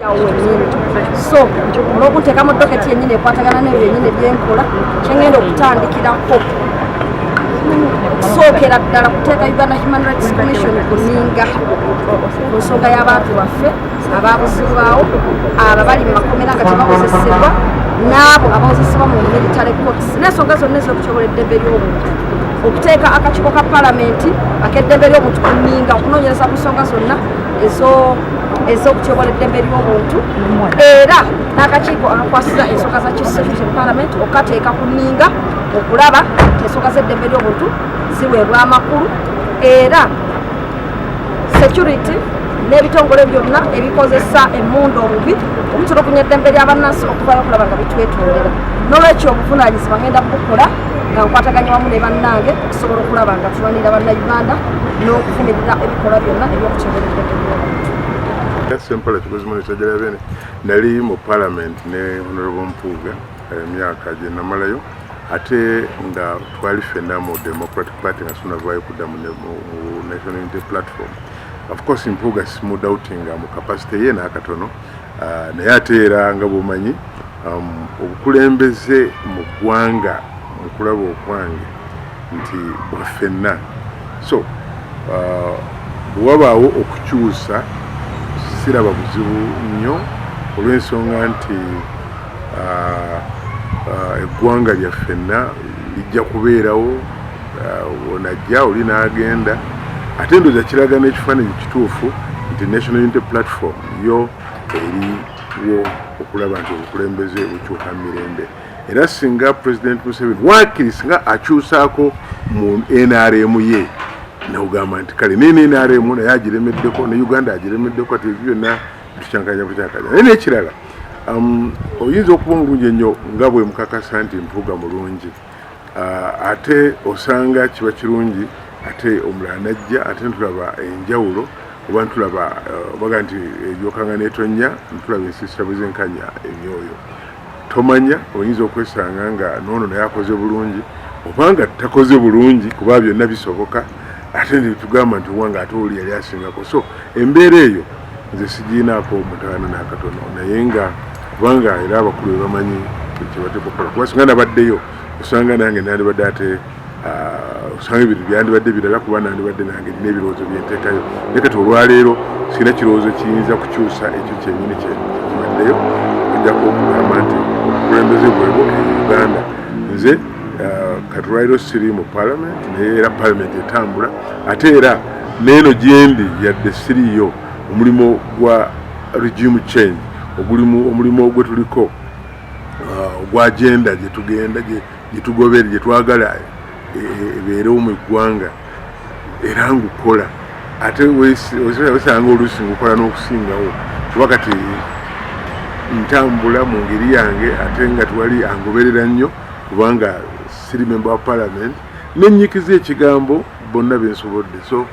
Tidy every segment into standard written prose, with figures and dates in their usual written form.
Awo wennyini. So olw'okunteeka mu docket yennyini ekwatagana n'ebyo yennyini ebyenkola, kyengenda okutandikirako okusookera ddala kuteeka Uganda Human Rights Commission ku nninga ku nsonga y'abantu baffe ababuzibwawo, abo bali mu makomera nga tebawozesebwa, n'abo abawozesebwa mu military courts, n'ensonga zonna ez'okutyobola eddembe ly'obuntu. Okuteeka akakiiko ka palamenti ak'eddembe ly'obuntu ku nninga okunoonyereza ku nsonga zonna ez'okutyobola eddembe ly'obuntu, era n'akakiiko akakwasiza ensonga za chief secretary mu parliament okukateeka ku nninga okulaba nti ensonga z'eddembe ly'obuntu ziweebwa amakulu, era security n'ebitongole byonna ebikozesa emmundu obubi okutulugunya eddembe ly'abannansi okuvayo okulaba nga bitwetondera. N'olwekyo obuvunaanyizibwa ngenda kubukola nga nkwataganya wamu ne bannange okusobola okulaba nga tulwanirira Bannayuganda n'okuvumirira ebikolwa byonna eby'okutyobola eddembe ly'obuntu. Sempala Kigozi Munisajjalabene, nali mu parliament ne Honorable Mpuuga emyaka gye namalayo, ate nga twali ffenna mu Democratic Party nga tunavaayo kudda mu National Unity Platform. Of course Mpuuga simudoubtinga mu capacity ye n'akatono, naye ate era nga bw'omanyi, obukulembeze mu ggwanga mu kulaba okwange nti bwaffenna. So bwe wabaawo okukyusa siraba buzibu nnyo, olw'ensonga nti eggwanga lyaffenna lijja kubeerawo. Onajja oli n'agenda, ate ndowooza kiraga n'ekifaananyi kituufu nti National Unity Platform yo eriwo okulaba nti obukulembeze bukyuka mu mirembe. Era singa President Museveni waakiri singa akyusaako mu NRM ye, nogamba nti kale ne NRM naye agiremeddeko, ne Uganda agiremeddeko, ati ebyo byonna tukyankanya bukyankanya. Naye n'ekirala, oyinza okuba omulungi ennyo nga bwe mukakasa nti Mpuuga mulungi, ate osanga kiba kirungi ate omulala najja, ate ntulaba enjawulo oba ntulaba obaga nti ebyokanga netonya, ntulaba ensiisira bwe zenkanya emyoyo. Tomanya, oyinza okwesanga nga noono naye akoze bulungi obanga takoze bulungi, kuba byonna bisoboka. Ate netugamba nti wanga ate oli yali asingako. So embeera eyo nze sigiinaako mutawaana n'akatono, naye nga kubanga era abakulu bebamanyi kyebateeka okukola, kuba singa nabaddeyo osanga nange nandibadde ate osanga ebintu byandibadde birala, kuba nandibadde nange nina ebirowoozo byenteekayo. Naye kati olwaleero sirina kirowoozo kiyinza kukyusa ekyo kyenyini kyekibaddeyo, ojjako okugamba nti obukulembeze bwebwo e Uganda. Nze kati olwaleero siri mu parliament, naye era parliament etambula, ate era neeno gyendi yadde siriyo, omulimu gwa regime change ogulimu, omulimu gwe tuliko ogwa agenda gyetugenda gyetugobere gyetwagala ebeerewo mu ggwanga, era ngukola. Ate wesanga oluusi ngukola n'okusingawo, kuba kati ntambula mu ngeri yange, ate nga tewali angoberera nnyo kubanga siri member wa parliament, nenyikiza ekigambo bonna bensobodde. So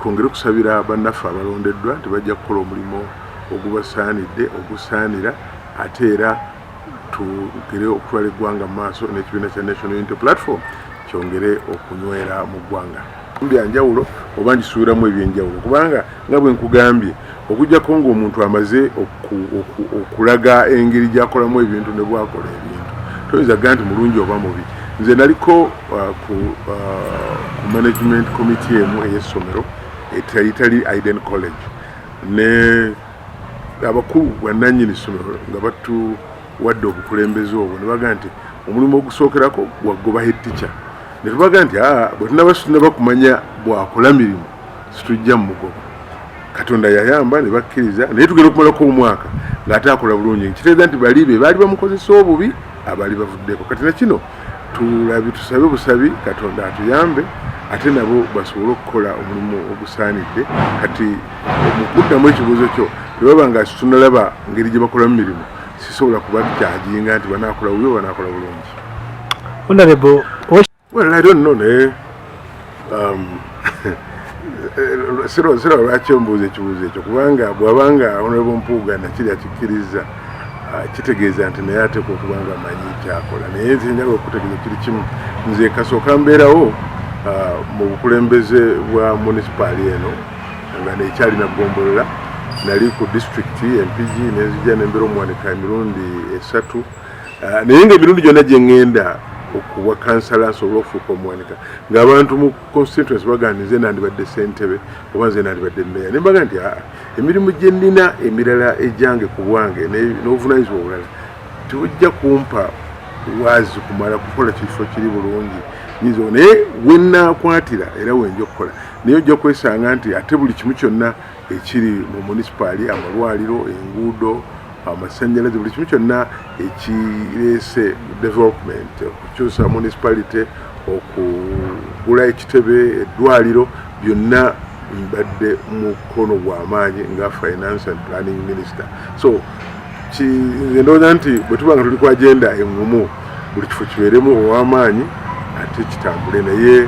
twongere okusabira bannaffe abalondeddwa nti bajja kukola omulimu ogubasaanidde, ogusaanira, ate era tugere okutwala eggwanga mu maaso n'ekibiina kya National Unity Platform kyongere okunywera mu ggwanga. Byanjawulo oba ngisuubiramu ebyenjawulo, kubanga nga bwe nkugambye, okuggyako ng'omuntu amaze okulaga engeri gy'akolamu ebintu ne bwakola ebintu, toyinza kugaa nti mulungi oba mubi. Nze naliko ku management committee emu ey'essomero etali Eden College, ne abakulu bwannannyini ssomero nga batuwadde obukulembeze obwo, ne bagaa nti omulimu ogusookerako gwagoba head teacher, ne tubaga nti bwe tunaba situnaba kumanya bwakola mirimu situjja mu mugoba. Katonda yayamba ne bakkiriza, naye tugenda okumalako omwaka ng'ate akola bulungi, nkitegeeza nti bali be baali bamukozesa obubi abaali bavuddeko. Kati nakino tulabi, tusabe busabi Katonda atuyambe ate nabo basobole okukola omulimu ogusaanidde. Kati mu kuddamu ekibuuzo kyo, tebaba nga situnalaba ngeri gye bakolamu mirimu, sisobola kubakyajinga nti banaakola bubi oba banaakola bulungi. Honorable. Well, I don't know, naye sira lwaki ombuuza ekibuuzo ekyo, kubanga bw'abanga Honorable Mpuuga nakiri akikkiriza, kitegeeza nti naye ateekwa okuba nga amanyi kyakola. Naye nze njagala okutegeeza kiri kimu: nze kasooka mbeerawo mu bukulembeze bwa munisipaali eno nga nekyalina ggombolola. Nali ku disitulikiti Mpigi, nenzija nembeera omuwanika emirundi 3, naye nga emirundi gyonna gye ŋŋenda okuwa kansala nsobole okufuuka omuwanika, ng'abantu mu constituency bagamba nze nandibadde ssentebe oba nze nandibadde mmeeya, ne mbaga nti aa, emirimu gye nnina emirala egyange ku bwange n'obuvunanyizibwa obulala tebujja kumpa waazi kumala kukola kifo kiri bulungi nyinza, naye wenaakwatira era wenja okukola. Naye ojja kwesanga nti ate buli kimu kyonna ekiri mu munisipaali, amalwaliro, enguudo, amasannyalaze, buli kimu kyonna ekireese development, okukyusa municipality, okugula ekitebe, eddwaliro, byonna mbadde mukono gw'amaanyi nga finance and planning minister. So nze ndowooza nti bwe tuba nga tuli ku agenda eŋŋumu, buli kifo kibeeremu ow'amaanyi ate kitambule. Naye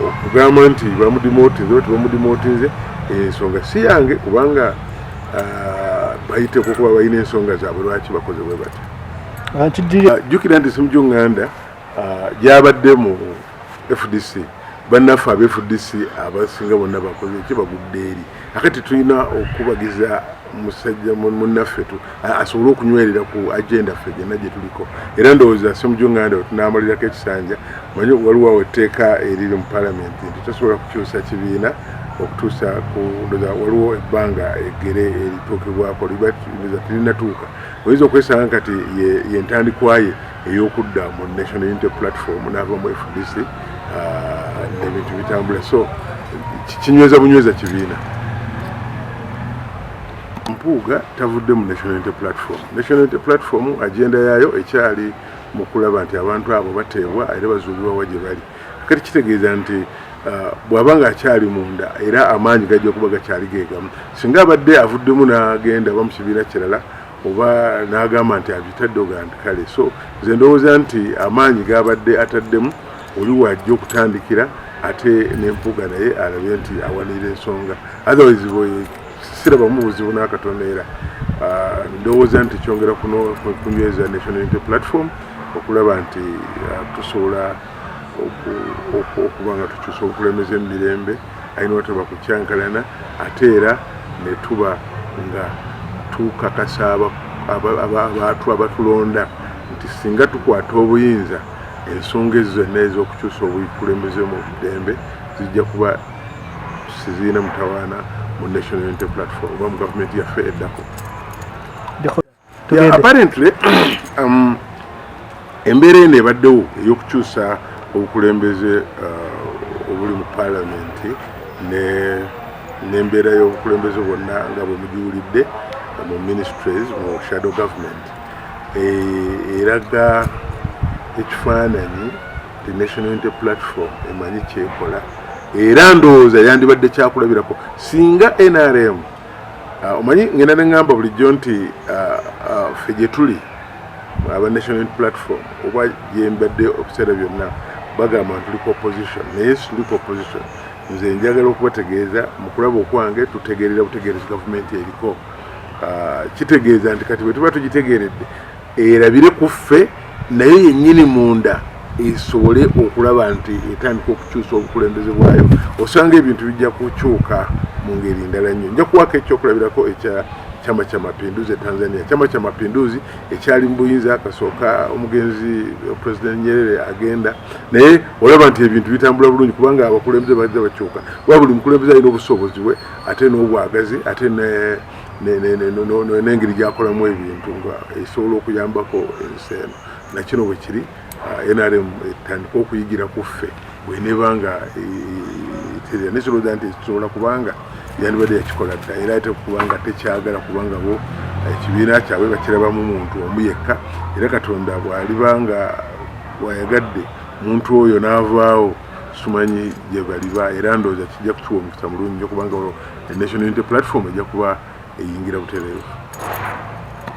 okugamba nti bamudimotinze oba tebamudimotinze, ensonga si yange, kubanga bayiteko kuba balina ensonga zaabwe lwaki bakoze bwe batyo. Jjukira nti Ssemujju Nganda gyabadde mu FDC, bannaffe aba FDC abasinga bonna bakoze eki? Bagudde eri. Akati tulina okubagiza musajja munnaffe asobole okunywerera ku agenda ffe gyonna gye tuliko. Era ndowooza Ssemujju Nganda wetunaamalirako ekisanja, manyi waliwo awo etteeka eriri mu palamenti nti tosobola kukyusa kibiina okutuusa ku, ndowooza waliwo ebbanga eggere erituukibwako, ndowooza terinatuuka. Oyinza okwesanga kati yentandikwa ye ey'okudda mu National Unity Platform n'ava mu FDC, ebintu bitambula. So kinyweza bunyweza kibiina. Mpuuga tavudde mu National Unity Platform. National Unity Platform agenda yaayo ekyali mu kulaba nti abantu abo bateebwa era bazuulibwa wa gye bali. Kati kitegeeza nti bw'aba nga akyali munda, era amaanyi gajja kuba gakyali geegamu. Singa abadde avuddemu n'agenda oba mu kibiina kirala oba n'agamba nti abitadde, oga nti kale. So nze ndowooza nti amaanyi gabadde ataddemu oli wajja okutandikira, ate n'Empuuga naye alabe nti awanirira ensonga. Otherwise sirabamu buzibu n'akatono, era ndowooza nti kyongera kunyweza National Unity Platform okulaba nti tusobola okuba nga tukyusa obukulembeze mu mirembe, alina wataba kukyankalana, ate era ne tuba nga tukakasa abantu abatulonda nti singa tukwata obuyinza, ensonga ezo zonna ez'okukyusa obukulembeze mu ddembe zijja kuba sizirina mutawaana mu National Unity Platform oba mu gavumenti yaffe eddako. Yeah, apparently embeera eno ebaddewo ey'okukyusa obukulembeze obuli mu paalamenti n'embeera y'obukulembeze bwonna nga bwe mugiwulidde mu ministries, mu shadow government, eraga ekifaananyi the National Unity Platform emanyi kyekola. Era ndowooza yandibadde kyakulabirako singa NRM, omanyi ngenda neŋŋamba bulijjo nti ffe gye tuli aba National Unity Platform oba gyembadde ebiseera byonna, bagamba nti tuli ku opposition, naye situli ku opposition. Nze njagala okubategeeza mu kulaba okwange, tutegeerera butegeerezi gavumenti eriko. Kitegeeza nti kati bwe tuba tugitegeeredde, erabire ku ffe, naye yennyini munda esobole okulaba nti etandika okukyusa obukulembeze bwayo, osanga ebintu bijja kukyuka mu ngeri ndala nnyo. Nja kuwako ekyokulabirako ekya Chama cha Mapinduzi e Tanzania. Chama cha Mapinduzi ekyali mu buyinza kasooka omugenzi President Nyerere agenda, naye olaba nti ebintu bitambula bulungi kubanga abakulembeze bazza bakyuka, kuba buli mukulembeze alina obusobozi bwe ate n'obwagazi ate n'engeri gyakolamu ebintu nga esobola okuyambako ensi eno. Nakino bwe kiri, NRM etandika okuyigira ku ffe bweneba nga terera nesirowooza nti ekisobola, kubanga yandibadde yakikola dda, era ate kubanga tekyagala, kubanga bo ekibiina kyabwe bakirabamu muntu omu yekka. Era Katonda bw'aliba nga bwayagadde muntu oyo n'avaawo, simanyi gye baliba. Era ndowooza kijja kukiwa omukisa mulungi nnyo, kubanga National Unity Platform ejja kuba eyingira butereevu.